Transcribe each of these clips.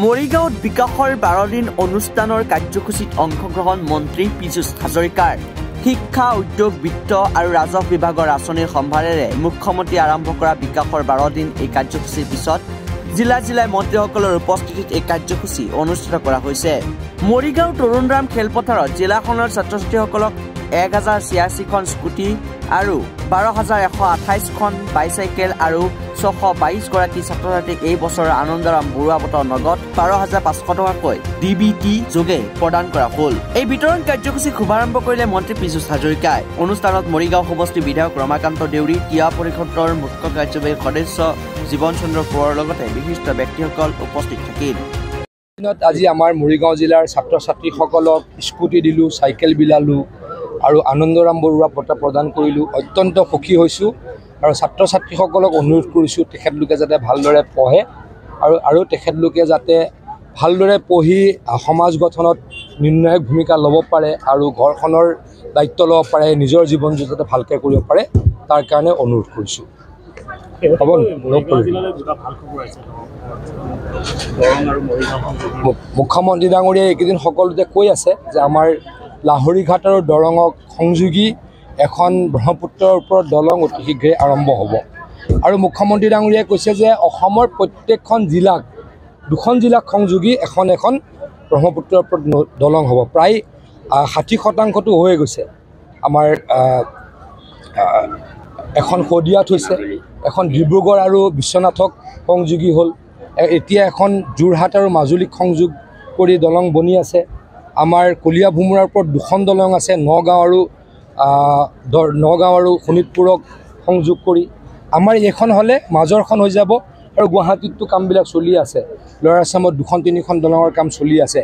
মৰিগাঁৱত বিকাশৰ 12 দিন অনুষ্ঠানৰ কাৰ্যসূচীত অংশগ্ৰহণ মন্ত্ৰী পীযুষ হাজৰিকাৰ। শিক্ষা, উদ্যোগ, বিত্ত আৰু ৰাজহ বিভাগৰ আঁচনিৰ সম্ভাৰেৰে মুখ্যমন্ত্ৰীয়ে আৰম্ভ কৰা বিকাশৰ 12 দিন এই কাৰ্যসূচীৰ পিছত জিলা জিলাই মন্ত্ৰীসকলৰ উপস্থিতিত এই কাৰ্যসূচী অনুষ্ঠিত কৰা হৈছে। মৰিগাঁও তৰুণৰাম খেলপথাৰত জিলাখনৰ ছাত্ৰ ছাত্ৰীসকলক 1086খন স্কুটি আৰু 12,128খন বাইচাইকেল আৰু 622 গৰাকী ছাত্ৰ ছাত্ৰীক এই বছৰৰ আনন্দৰাম বৰুৱা বঁটা নগদ 12,500 টকাকৈ DBT যোগে প্ৰদান কৰা হ'ল। এই বিতৰণ কাৰ্যসূচী শুভাৰম্ভ কৰিলে মন্ত্ৰী পীযুষ হাজৰিকাই। অনুষ্ঠানত মৰিগাঁও সমষ্টিৰ বিধায়ক ৰমাকান্ত দেউৰী, তিৱা পৰিষদৰ মুখ্য কাৰ্যবাহী সদস্য জীৱন চন্দ্ৰ কোঁৱৰৰ লগতে বিশিষ্ট ব্যক্তিসকল উপস্থিত থাকিল। আজি আমাৰ মৰিগাঁও জিলাৰ ছাত্ৰ ছাত্ৰীসকলক স্কুটি দিলোঁ, চাইকেল বিলালোঁ আৰু আনন্দৰাম বৰুৱা বঁটা প্ৰদান কৰিলোঁ। অত্যন্ত সুখী হৈছোঁ আৰু ছাত্ৰ ছাত্ৰীসকলক অনুৰোধ কৰিছোঁ তেখেতলোকে যাতে ভালদৰে পঢ়ে আৰু তেখেতলোকে যাতে ভালদৰে পঢ়ি সমাজ গঠনত নিৰ্ণায়ক ভূমিকা ল'ব পাৰে আৰু ঘৰখনৰ দায়িত্ব ল'ব পাৰে, নিজৰ জীৱন যাতে ভালকৈ কৰিব পাৰে তাৰ কাৰণে অনুৰোধ কৰিছোঁ। মুখ্যমন্ত্ৰী ডাঙৰীয়াই এইকেইদিন সকলোতে কৈ আছে যে আমাৰ লাহৰীঘাট আৰু দৰঙক সংযোগী এখন ব্ৰহ্মপুত্ৰৰ ওপৰত দলং অতি শীঘ্ৰেই আৰম্ভ হ'ব। আৰু মুখ্যমন্ত্ৰী ডাঙৰীয়াই কৈছে যে অসমৰ প্ৰত্যেকখন জিলাক, দুখন জিলাক সংযোগী এখন এখন ব্ৰহ্মপুত্ৰৰ ওপৰত দলং হ'ব। প্ৰায় 60%টো হৈয়ে গৈছে। আমাৰ এখন শদিয়াত হৈছে, এখন ডিব্ৰুগড় আৰু বিশ্বনাথক সংযোগী হ'ল, এতিয়া এখন যোৰহাট আৰু মাজুলীক সংযোগ কৰি দলং বনি আছে। আমাৰ কলীয়া ভোমোৰাৰ ওপৰত দুখন দলং আছে, নগাঁও আৰু শোণিতপুৰক সংযোগ কৰি। আমাৰ এইখন হ'লে মাজৰখন হৈ যাব। আৰু গুৱাহাটীততো কামবিলাক চলি আছে, ল'ৰ আছামত 2-3খন দলঙৰ কাম চলি আছে।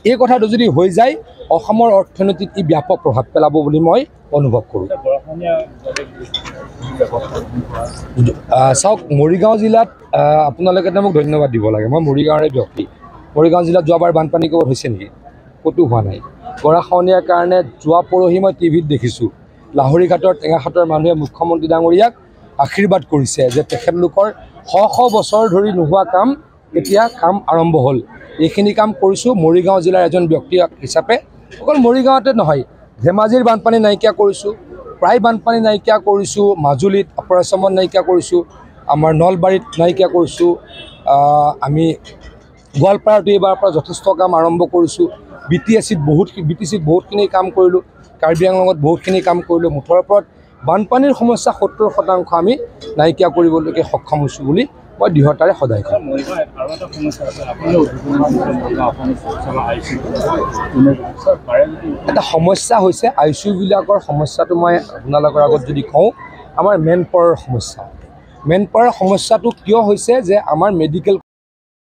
এই কথাটো যদি হৈ যায় অসমৰ অৰ্থনীতিত ই ব্যাপক প্ৰভাৱ পেলাব বুলি মই অনুভৱ কৰোঁ। চাওক, মৰিগাঁও জিলাত আপোনালোকে মোক ধন্যবাদ দিব লাগে, মই মৰিগাঁৱৰে ব্যক্তি। মৰিগাঁও জিলাত যোৱাবাৰ বানপানী ক'ৰবাত হৈছে নেকি? ক'তো হোৱা নাই। গৰাখহনীয়াৰ কাৰণে যোৱা পৰহি মই টিভিত দেখিছোঁ লাহৰীঘাটৰ টেঙাখাটৰ মানুহে মুখ্যমন্ত্ৰী ডাঙৰীয়াক আশীৰ্বাদ কৰিছে যে তেখেতলোকৰ শ শ বছৰ ধৰি নোহোৱা কাম এতিয়া কাম আৰম্ভ হ'ল। এইখিনি কাম কৰিছোঁ মৰিগাঁও জিলাৰ এজন ব্যক্তি হিচাপে। অকল মৰিগাঁৱতে নহয়, ধেমাজিৰ বানপানী নাইকিয়া কৰিছোঁ, প্ৰায় বানপানী নাইকিয়া কৰিছোঁ, মাজুলীত আপাৰ আছামত নাইকিয়া কৰিছোঁ, আমাৰ নলবাৰীত নাইকিয়া কৰিছোঁ, আমি গোৱালপাৰাতো এইবাৰৰ পৰা যথেষ্ট কাম আৰম্ভ কৰিছোঁ, বি টি চিত বহুতখিনি কাম কৰিলোঁ, কাৰ্বি আংলঙত বহুতখিনি কাম কৰিলোঁ। মুঠৰ ওপৰত বানপানীৰ সমস্যা 70% আমি নাইকিয়া কৰিবলৈকে সক্ষম হৈছোঁ বুলি মই দৃঢ়তাৰে সদায় কওঁ। এটা সমস্যা হৈছে I C ইউবিলাকৰ সমস্যাটো মই আপোনালোকৰ আগত যদি কওঁ, আমাৰ মেন পাৱাৰৰ সমস্যা। মেন পাৱাৰৰ সমস্যাটো কিয় হৈছে যে আমাৰ মেডিকেল